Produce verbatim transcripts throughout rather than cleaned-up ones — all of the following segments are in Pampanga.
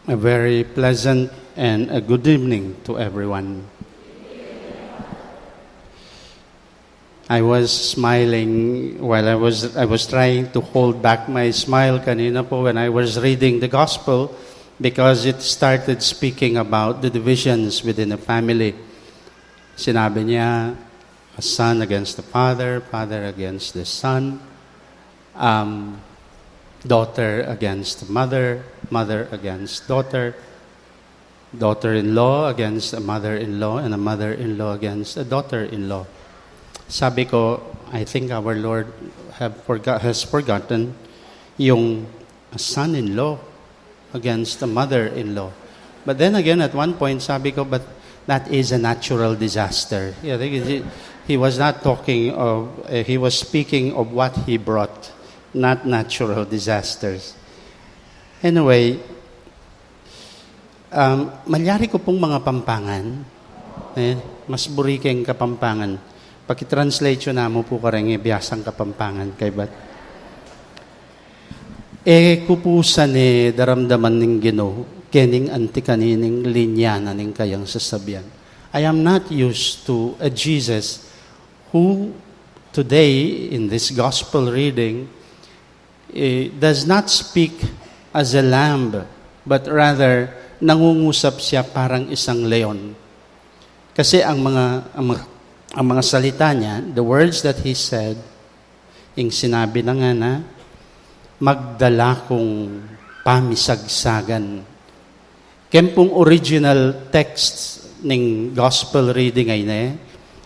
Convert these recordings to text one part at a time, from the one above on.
A very pleasant and a good evening to everyone. I was smiling while I was I was trying to hold back my smile kanina po when I was reading the gospel, because it started speaking about the divisions within a family. Sinabi niya, a son against the father, father against the son, um, daughter against mother, mother against daughter, daughter-in-law against a mother-in-law, and a mother-in-law against a daughter-in-law. Sabi ko, I think our Lord have forgot, has forgotten yung son-in-law against a mother-in-law. But then again, at one point, sabi ko, but that is a natural disaster. Yeah, he, he was not talking of, uh, he was speaking of what he brought, not natural disasters. Anyway, um, malyari ku pung mangapampangan, eh, mas buri keng Kapampangan. Pakitranslate yu namu pu kareng biasang Kapampangan kaybat. E ku pu sa ne daramdaman ning Ginu, kening anti kanining linya na ning kayang sasabian. I am not used to a Jesus who today in this gospel reading, eh, does not speak as a lamb, but rather nangungusap siya parang isang leon. Kasi ang mga, ang mga, ang mga salita niya, the words that he said, ing sinabi na ngana, "Magdala kung pamisagsagan." Keng pung original text ning gospel reading a ini,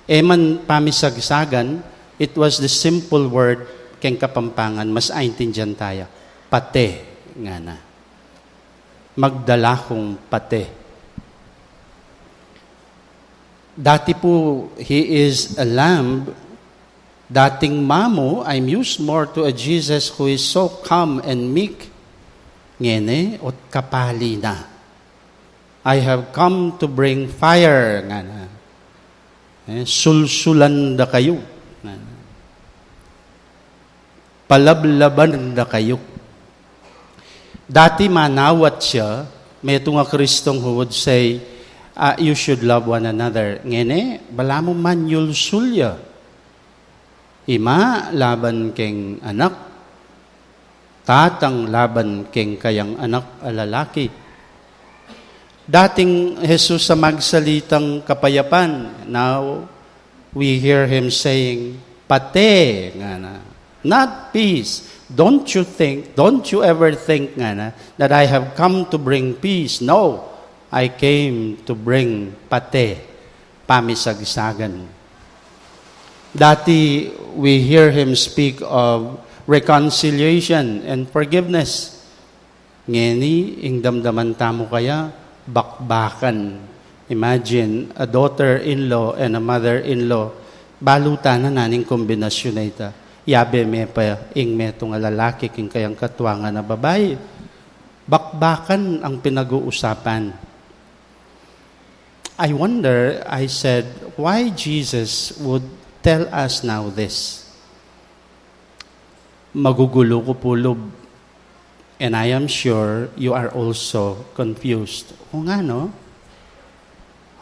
e man pamisagsagan, it was the simple word keng Kapampangan, mas aintindian taya. Pate, ngana. "Magdala kung pate." Dati pu, he is a lamb. Dating mamu, I'm used more to a Jesus who is so calm and meek. Ngeni, ot kapali na. "I have come to bring fire," ngana. Eh, sulsulan da kayu. Ngana. Palablaban da kayu. Dati manawat siya, metung a Kristong who would say, "Ah, you should love one another." Ngeni, balamu manyulsul ya. Ima laban keng anak, tatang laban keng kayang anak a lalaki. Dating Jesus a magsalitang kapayapan, now we hear him saying, "Pate," ngana. Not peace. "Don't you think, don't you ever think," ngana, "that I have come to bring peace. No, I came to bring pate, pamisagsagan." Dati, we hear him speak of reconciliation and forgiveness. Ngeni, ing damdaman tamu kaya, bakbakan. Imagine, a daughter-in-law and a mother-in-law. Balu ta na naning kombinasyun a ita. Yabe me pa ing metung a lalaki king kayang katuangan a babai. Bakbakan ang pinag-uusapan. I wonder, I said, why Jesus would tell us now this? Magugulu ku pu lub. And I am sure you are also confused. O nga, no?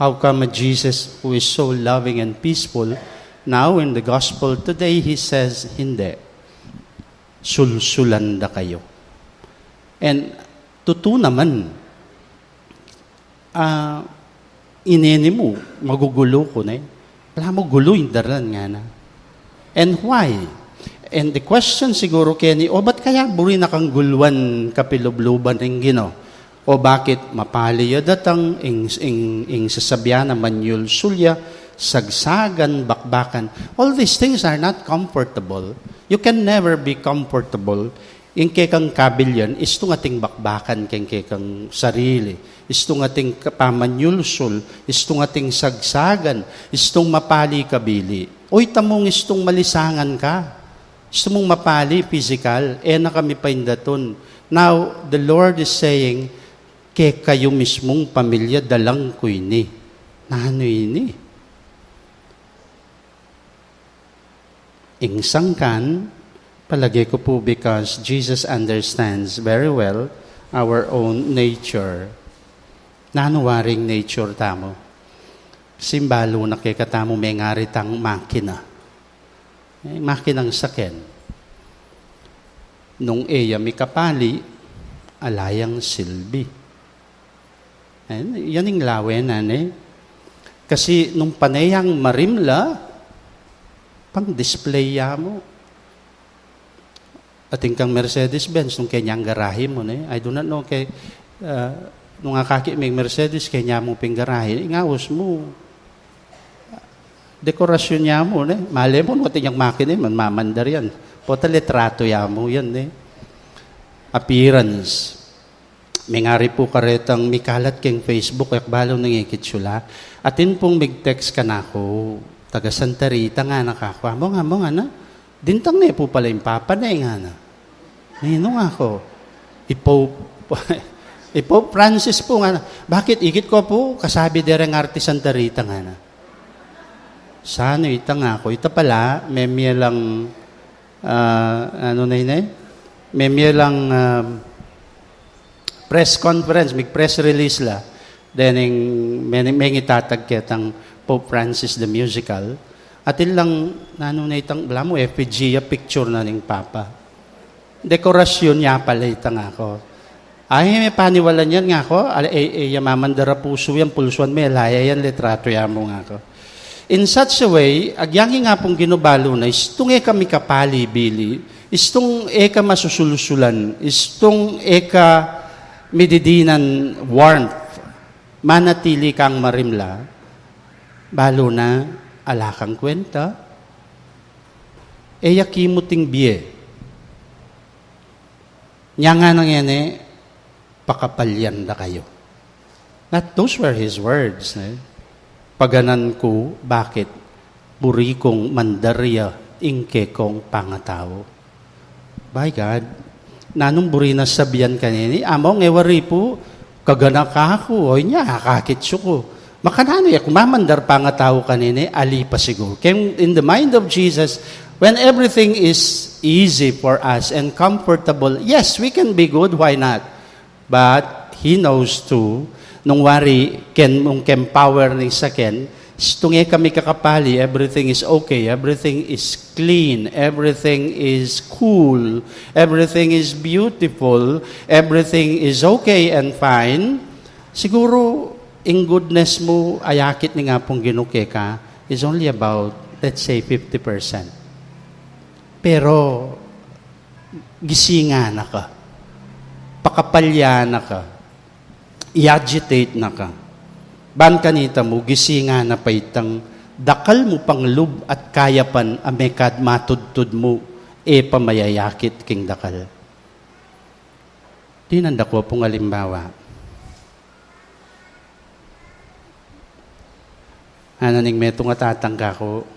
How come a Jesus who is so loving and peaceful, now in the gospel today, he says, "Hindi. Sulsulan da kayu." And tutu naman, ah, ineni mu, magugulu ku ne. Balamu gulu ing daran, ngana. And why? And the question siguru keni, o bat kaya buri na kang guluan kapilubluban ning Ginu? O bakit mapali ya datang, ing, ing, ing sasabian na manyulsul ya, sagsagan, bakbakan. All these things are not comfortable. You can never be comfortable. Ing kekang kabilyan, istung ating bakbakan keng kekang sarili, istung ating ka-, pamanyulsul, istung ating sagsagan, istung mapali kabili. Uy, tamung istung malisangan ka, istung mung mapali physical, e na kami paindatun. Now, the Lord is saying, "Kekayu mismung pamilya, dalan ku ini." Nanu ini? Ing sangkan, palage ku pu, because Jesus understands very well our own nature. Nanu waring nature tamu? Simbalu na kekatamu mengari tang makina. Eh, makinang saken. Nung e ya mikapali, ala yang silbi. Ayan, yan ing lawen na, ne? Kasi nung pane yang marimla, pang-display ya mu. Atin kang Mercedes-Benz, nung keni yang garahe mu, ne? I do not know, ke, ah, nung akakit meng Mercedes, keni ya mu pin garahe, ing aus mu, dekorasyun ya mu, ne? Male mu, nung atin yang makina, man mamandar yan. Pota litratu ya mu yan, ne? Appearance. Mengari pu karetang mikalat keng Facebook, e ku balu nung ikit yu la. Atin pung mig-text kanaku, taga Santa Rita ngana kaku. Among, among, ngana. Dintang ne pu pala ing papa ne, ngana. Ninu, ngaku? I Pope, i Pope Francis pu, ngana. Bakit? Ikit ku pu, kasabi de reng arti Santa Rita, ngana. Sanu ita, ngaku? Ita pala, memie lang, ah, anu na ini? Memie lang, ah, press conference, mig-press release la. Then, ing, men-, mengitatag ketang Pope Francis the Musical. Atin lang, nanu na itang, balamu, effigy ya, picture na ning Papa. Dekorasyun ya pala ita, ngaku. Ay, me paniwalan yan, ngaku. Ala, e, e ya mamandar a pusu yan, pulsuan me, ala ya yan, litratu ya mu, ngaku. In such a way, agyang ing Apung Ginu balu na, istung e ka mikapali, bili, istung e ka masusulsulan, istung e ka mididinan warmth, manatili kang marimla, balu na ala kang kwenta, e ya kimut ing bie. Nya ngana ngeni, pakapalyan da kayu. That, those were his words, eh? Paganan ku, bakit? Buri kung mandar ya ing kekong pangatau. By God, nanung buri na sabian kanini, among e wari pu, kagana kaku, o inya, akakit yu ku. Makananu ya ku mamandar pangatau kanini, ali pa siguru. Keng, in the mind of Jesus, when everything is easy for us and comfortable, yes, we can be good, why not? But he knows too, nung wari ken, nung ken power ning saken, istung e ka mikakapali, everything is okay, everything is clean, everything is cool, everything is beautiful, everything is okay and fine. Siguru, ing goodness mu, ayakit ning Apung Ginu keka, is only about, let's say, fifty percent. Pero, gisingan na ka, pakapalyan na ka, i-agitate na ka. Ban kanita mu, gisingan na pa itang dakal mu pang lub at kayapan a mekad matudtud mu, e pa mayayakit king dakal. Dinan da ku pung alimbawa. Ana ning metung a tatang kaku,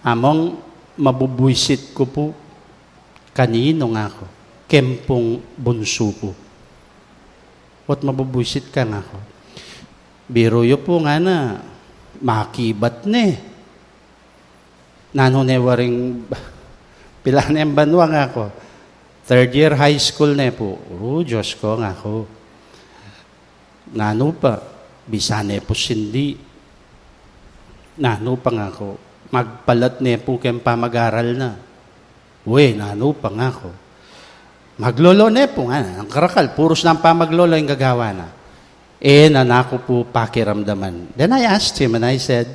among, mabubwisit ku pu, kaninu, ngaku? Ken pung bunsu ku. Ot mabubwisit ka, ngaku? Biru yu pu, ngana, makibat ne. Nanu ne waring, pila ne banua, ngaku? Third year high school ne pu. O, Dios ku, ngaku. Nanu pa, bisa ne pu sindi. Nanu pa, ngaku, magpalat ne pu keng pamag-aral na. We, nanu pa, ngaku, maglolo ne pu, ngana, nang karakal, purus nang pamaglolo ing gagawa na. E na naku pu pakiramdaman. Then I asked him and I said,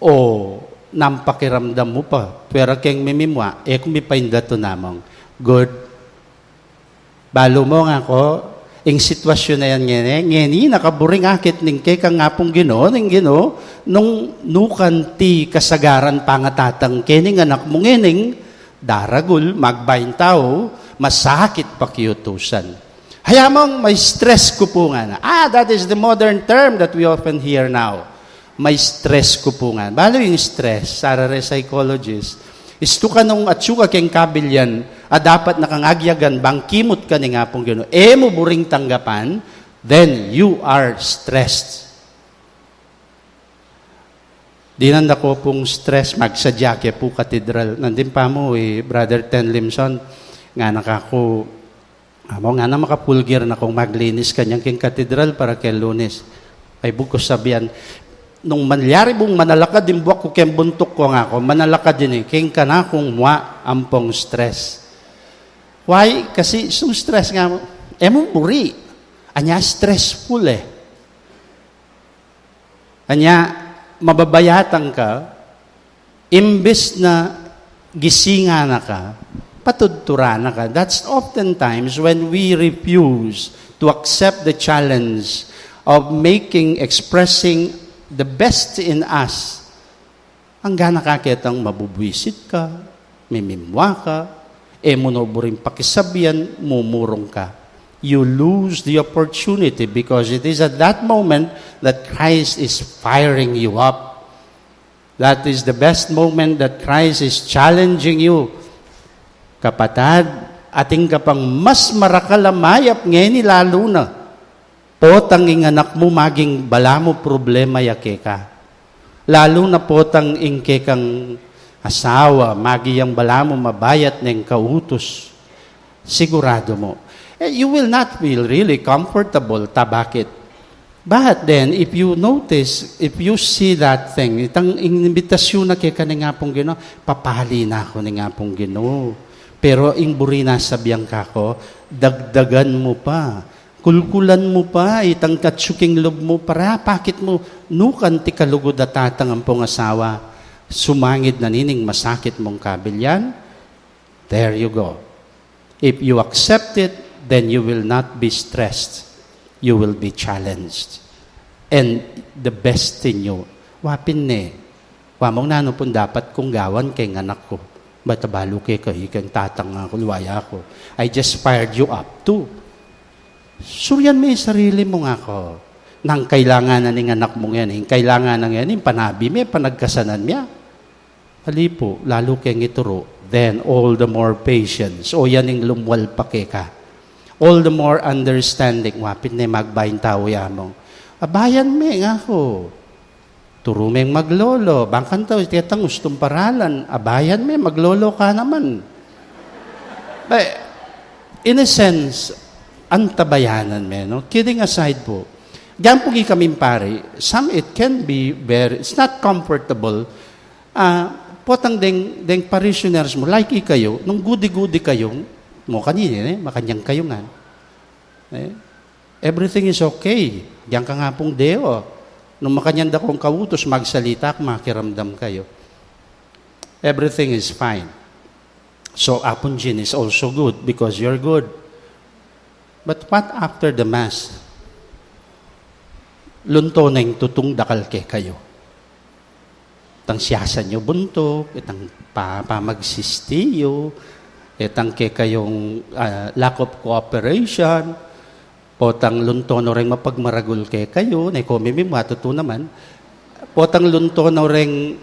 O, nang pakiramdam mu pa, tuwera keng mimimwa, e ku mipainda tun among. Good. Balu mu, ngaku, ing sitwasyun a yan ngeni, ngeni, nakaburing akit ning kekang Apung Ginu, ning Ginu, nung nukan ti kasagaran pangatatang kening anak mu ngening, daragul, magbaing tau, masakit pakiutusan. Hayamong, ma-stress ku pu, ngana. Ah, that is the modern term that we often hear now. Ma-stress ku pu, ngana. Balu ing stress, sara re psychologist. Istu ka nung atsu ka keng kabilyan, a dapat na kang agyagan, bang kimut ka ning Apung Ginu. E mu buring tanggapan, then you are stressed. Dinan da ku pung stress, magsadya ke pu katedral. Nandin pa mu, i Brother Ten Limson, ngana kaku, Amo nga na makapulgir na kung maglinis kanyan king katedral para keng Lunes. Ay, bugku sabian, nung manlyari bung manalakad ing buak ku keng buntuk ku, ngako, manalakad ini, king kanakung mua ampong stress. Why? Kasi sung stress nga mu, e mu buri. Anya stressful e. Anya, mababayatan ka, imbes na gisingan na ka, patudturan na ka. That's oftentimes when we refuse to accept the challenge of making, expressing the best in us. Anggang na ka ketang mabubwisit ka, mimimwa ka, e mu no buring pakisabian, mumurung ka. You lose the opportunity because it is at that moment that Christ is firing you up. That is the best moment that Christ is challenging you. Kapatad, atin ka pang mas marakal a mayap ngeni lalu na potang ing anak mu maging balamu problema ya keka. Lalu na potang ing kekang asawa, maging balamu mabayat neng kautus. Sigurado mu. Eh, you will not feel really comfortable. Ta bakit? But then, if you notice, if you see that thing, itang imbitasyon na keka ning Apung Ginu, papali na ku ning Apung Ginu. Pero ing buri na sabian ka ku, dagdagan mu pa. Kulkulan mu pa, itang katsuking lub mu, para pakit mu, nukan ti kalugud a tatang ampong asawa, sumangid na nining masakit mung kabilyan. There you go. If you accept it, then you will not be stressed. You will be challenged. And the best in you, wapin ne, wa mung nanu pung dapat kung gawan keng anak ku. Bata balu ke kayi keng tatang aku, luwaya ku. I just fired you up too. Surian me sarili mu, ngako. Nang kailangan na ning anak mung yan, ing kailangan na ngeni, panabi me, panagkasanan me. Ali pu, lalu keng ituru, then all the more patience. O yan ing lumwal pa keka. All the more understanding. Wapin ne magbaing tau ya mung, abayan me, ngako. Turu meng maglolo, bang kanita, iti tang ustung paralan, abayan me, maglolo ka naman. But, in a sense, antabayanan me, no? Kidding aside po, diyan po gi kaming pari, some it can be very, it's not comfortable. Ah, potang deng, deng parishioners mu, like ikayu, nung gudi-gudi kayu, mu kanini, eh, makanyan kayu nga. Eh, everything is okay. Diyan ka nga pung deo. Nung makanyan da kung kautus, magsalita ka, makiramdam kayu. Everything is fine. So, Apung Gin is also good because you're good. But what after the Mass? Lunto neng tutung dakal kekayu. Itang siyasan yu buntuk, itang pa-, pamagsisti yu, itang kekayung, ah, lack of cooperation, potang lunto no reng mapagmaragul kekayu, ne komi mi matutu naman, potang lunto no reng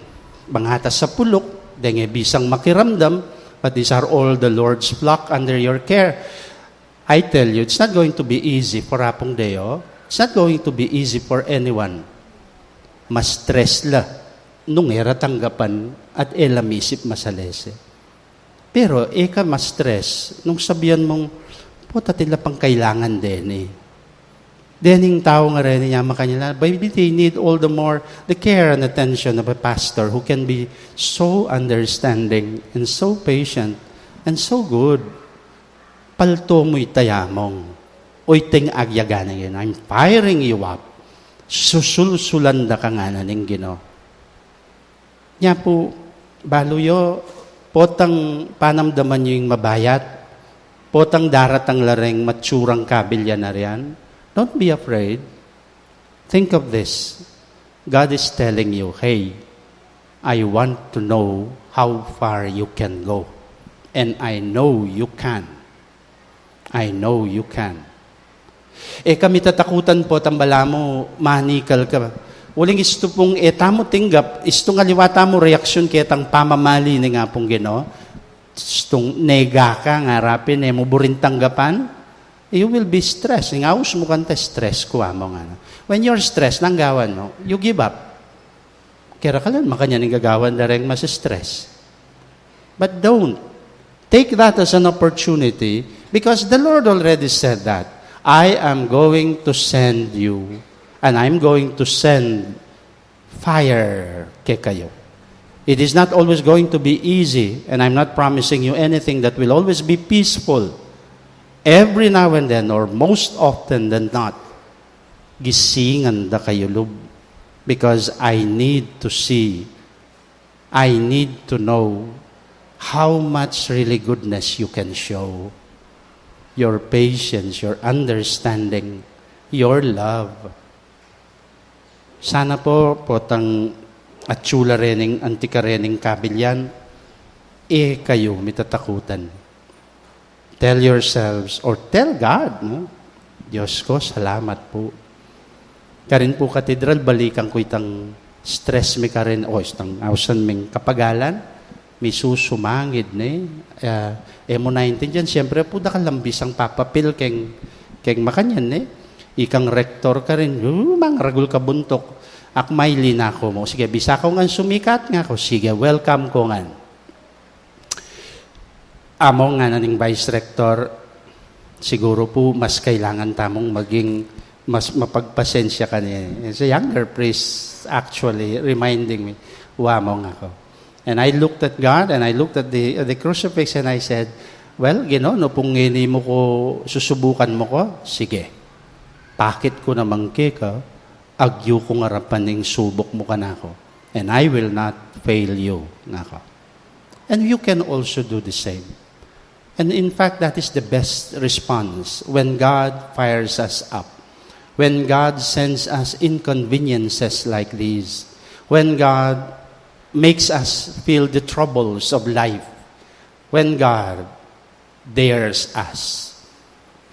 mangata sapuluk, deng e bisang makiramdam, but these are all the Lord's flock under your care. I tell you, it's not going to be easy for Apung Deo. It's not going to be easy for anyone. Mas stress la nung e ra tanggapan at e la misip masalese. Pero e ka mas stress nung sabian mung, "Pota, atin la pang kailangan deni." Dening tau nga reni, nya makanyan la, maybe they need all the more the care and attention of a pastor who can be so understanding and so patient and so good. Palto mu ita, among. O iteng agyaga na ngeni, I'm firing you up. Susulsulan da ka ngana ning Ginu. Nya pu, balu yu, potang panamdaman yu ing mabayat, potang daratang la reng matsurang kabilyan a rian, don't be afraid. Think of this. God is telling you, "Hey, I want to know how far you can go. And I know you can. I know you can." E ka mitatakutan potang balamu manikal ka. Uling istu pung e tamu tinggap, istung aliwa tamu reaksyun ketang pamamali ning Apung Ginu, istung nega ka, ngara pin e mu buring tanggapan, you will be stressed. Ing aus mu kanita stress ku, among, ngana. When you're stressed, nanu gawan mu? You give up. Kera kalan, makanyan ing gagawan da reng mas stress. But don't. Take that as an opportunity Because the Lord already said that, "I am going to send you, and I'm going to send fire kekayu." It is not always going to be easy, and I'm not promising you anything that will always be peaceful. Every now and then, or most often than not, gisingan da kayu lub. Because I need to see, I need to know how much really goodness you can show. Your patience, your understanding, your love. Sana po, potang atsu la rening, anti karening kabilyan, e kayu mitatakutan. Tell yourselves, or tell God, no? "Diyos ko, salamat po." Karin po katedral, balikan ku itang stress mi karin, o itang ausan ming kapagalan, misusumangid ne. Ah, e mu naintindian, siyempre po, dakal lang bisang papapil keng, keng makanyan ne. Ikang rektor karin, "Uh, mangragul ka buntuk." Ak, "Mailina ku mu." "Sige, bisa ku ngan sumikat," ngaku. "Sige, welcome ku ngan." Amu ngana ning vice rector, "Siguru po mas kailangan tamung maging mas mapagpasensya kaniya." It's a younger priest actually reminding me. "Wa mu," ngaku. And I looked at God and I looked at the, the crucifix and I said, "Well, Ginu, no pung ngeni mu ku susubukan mu ku, sige. Pakit ku naman keka, agyu kung arapan ing subuk mu kanaku. And I will not fail you," ngaku. And you can also do the same. And in fact, that is the best response when God fires us up, when God sends us inconveniences like these, when God makes us feel the troubles of life, when God dares us.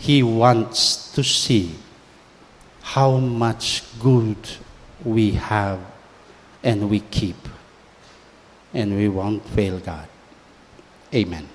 He wants to see how much good we have and we keep, and we won't fail God. Amen.